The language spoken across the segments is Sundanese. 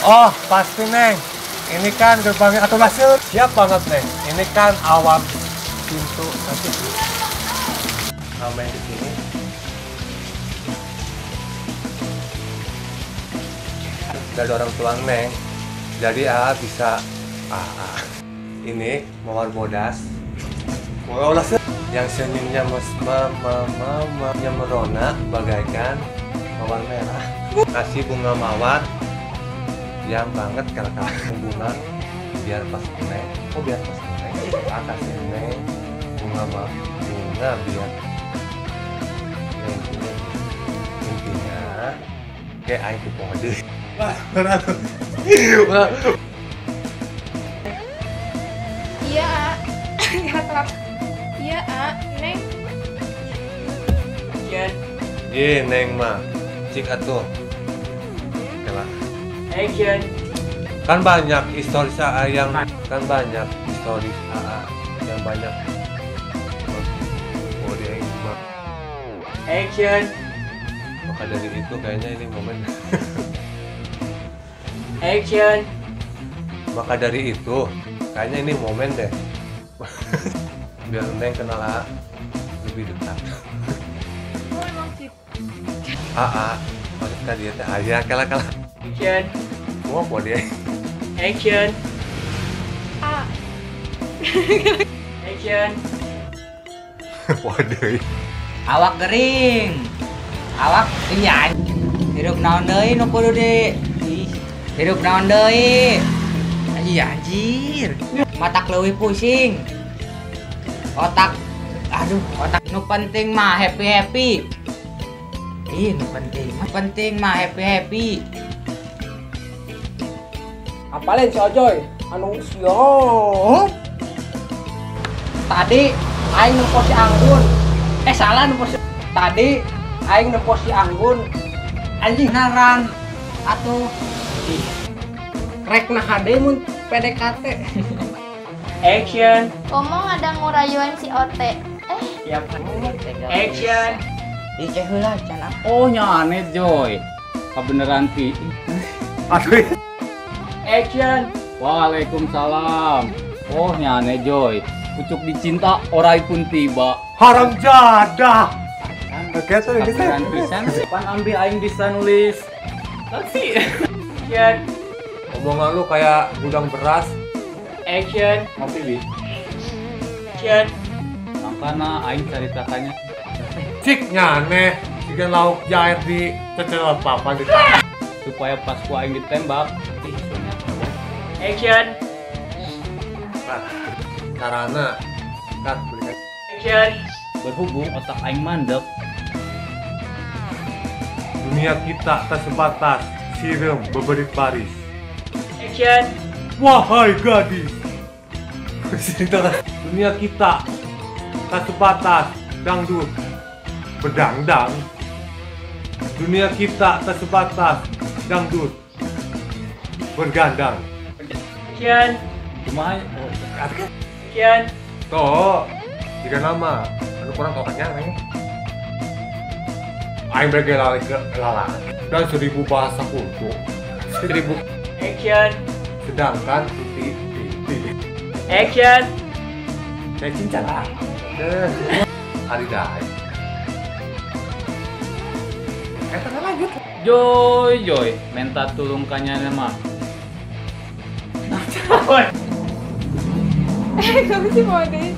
Oh, pasti Neng. Ini kan gerbangnya atau hasil siap banget Neng. Ini kan awal pintu nanti. Main di sini. Dari orang tua Neng. Jadi A bisa A. Ini mawar bodas. Mawar yang senyumnya yang merona bagaikan mawar merah. Kasih bunga mawar yang banget kalau bunga biar pas Neng. Oh biar pas Neng. Kasih Neng bunga bunga biar Neng intinya kayak aing kupong aja. Iya, A. Iya, A, Neng. Iya. Ye, Neng mah. Cik atuh. Oke lah. Action. Kan banyak historis AA yang kan banyak historis AA yang banyak. Oh, dia yang Action. Maka dari itu kayaknya ini momen. Action. Maka dari itu kayaknya ini momen deh. Biar Neng kenal A lebih dekat. Oh, emang sih. AA, maksudnya dia teh ayah kalah-kalah. Action. Mau apa dia? Action. A. Action. Waduh. Awak gering. Awak iya. Hidup naon deui nu kudu di. Hidup naon deui. Iya anjir. Matak leuwih pusing. Otak, aduh, otak nu penting mah happy happy. Ih, nu penting mah happy happy. Apalin si Ojoy, anu siap. Tadi aing nempo si Anggun. Salah nempo si. Tadi aing nempo si Anggun. Anjing naran atuh. Ih. Rek nah hade mun PDKT. Action. Ngomong ada ngurayuan si Ote. Siap. Action. Ih ceh heula can ah. Oh nya aneh Joy. Kabeneran ti. Aduh. Action. Waalaikumsalam. Oh nya aneh Joy. Pucuk dicinta orai pun tiba. Haram jadah. Oke tuh kabeneran pisan. Pan ambil aing bisa nulis. Taksi. Action. Omongan lu kayak gudang beras. Action. Ngopi bi. Action. Makana aing caritakannya. Cik nyane, jika lauk jair di cecelan papa di supaya pas ku aing ditembak. Ih, soalnya. Action. Cut. Karena cut berikan. Action. Berhubung otak aing mandek. Dunia kita tak sebatas sireum beberit baris. Action. Wahai gadis. Dunia kita tak sebatas dangdut berdangdang. Dunia kita tak sebatas dangdut bergandang. Action. Cuma Action. Toh, jika nama anu kurang tokannya nih. Aing bergelalak dan 1000 bahasa kultur. 1000. Action. Sedangkan ti ti. Action. Saya cinta lah. Hari dah. Lanjut. Joy Joy, minta tulung kanyana mah. Kamu sih mau deh.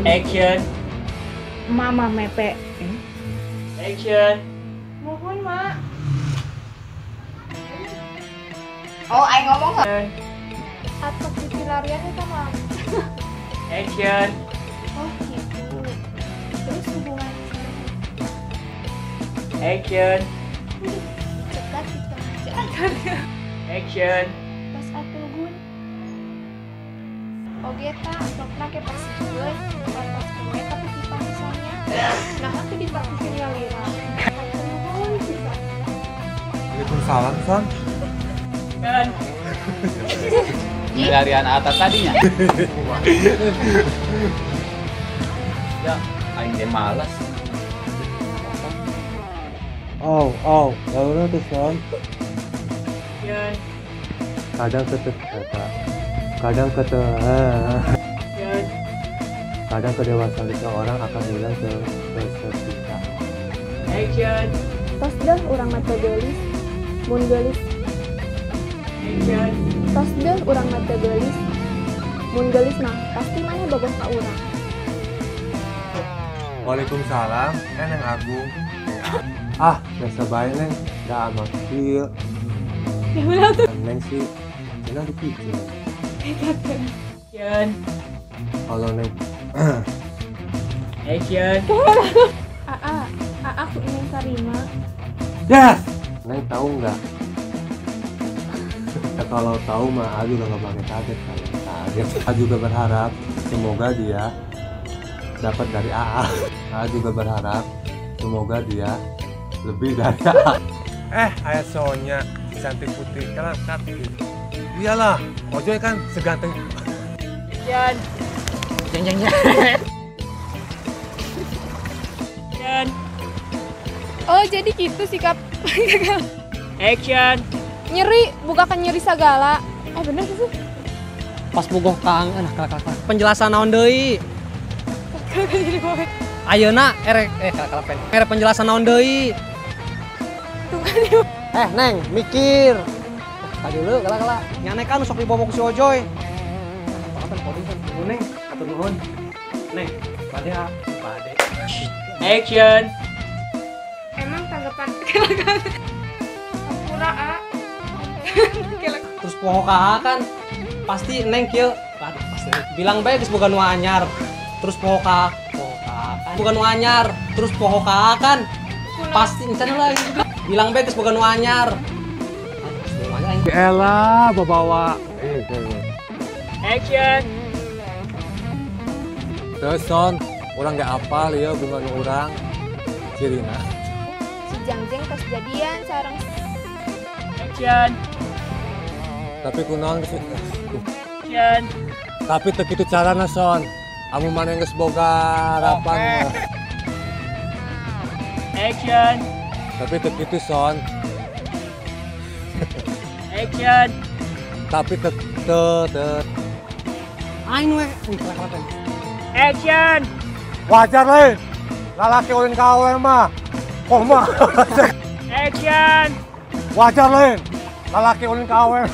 Action. Mama mepe. Action. Mohon mak. Oh, aing ngomong nggak? Atau pipi larian itu mah. Action. Oh gitu. Terus hubungan. Action. Cekat di tengah. Action. Pas atuh gun. Oge ta, amplopna ke pasikeun, batas kue tapi kita misalnya. Nah, aku dipaksin lira. Nuhun pisan. Waalaikumsalam, Son. Kan. Larian atas tadinya. Ya. Aing teh malas. Oh, lalu tuh Son. Kadang kadang kadang kedewasaan seseorang akan hilang seketika. Action. Tos deh urang mah teu geulis. Mun geulis. Action. Tos deh urang mah teu geulis. Mun geulis mah pasti maneh bogoh ka urang. Waalaikumsalam, Neng Agung. Ah, biasa bae Neng, da amat kieu. Neng sih, cenah dipikir. Action. Kalau Neng. Action. Aa, aku ingin tarima. Yes. Neng tahu nggak? Kalau tahu mah aku juga nggak pakai kaget kalau kaget. Aku juga berharap semoga dia dapat dari AA. Aku juga berharap semoga dia lebih dari AA. Ayah Sonya cantik putih kan cantik. Iyalah, Ojoy kan seganteng. Action. Jeng. Action. Oh, jadi gitu sikap. Action. Nyeri, bukan nyeri segala. Bener sih. Pas bogoh kang, nah kelak. Penjelasan naon deui? Ayeuna erek kelak erek penjelasan naon deui? Neng, mikir. Tadi dulu kelak. Nyane kan sok dibawa ku si Ojoy. Neng, atur nuhun. Neng, pade. Action. Emang tanggapan Hampura a. Terus poho ka kan pasti neng kieu. Aduh, pasti. Bilang bae geus boga nu anyar. Terus poho ka kan. Boga nu anyar, terus poho ka kan. Pasti encan lah. Bilang bae geus boga nu anyar. Aduh, elah bawa. Action. Terus Son, orang gak apal ya bunga nu urang cirina. Si Jangjeng tos jadian sareng. Action. Tapi kunaon geus. Action. Tapi teu kitu carana Son. Amun maneh geus boga harapan. Action. Tapi teu kitu Son. Action. Tapi teu teu aing we. Action. Wajar lain. Lalaki ulin ka awewe mah. Koma. Action. Wajar lain. Lalaki ulin ka awewe.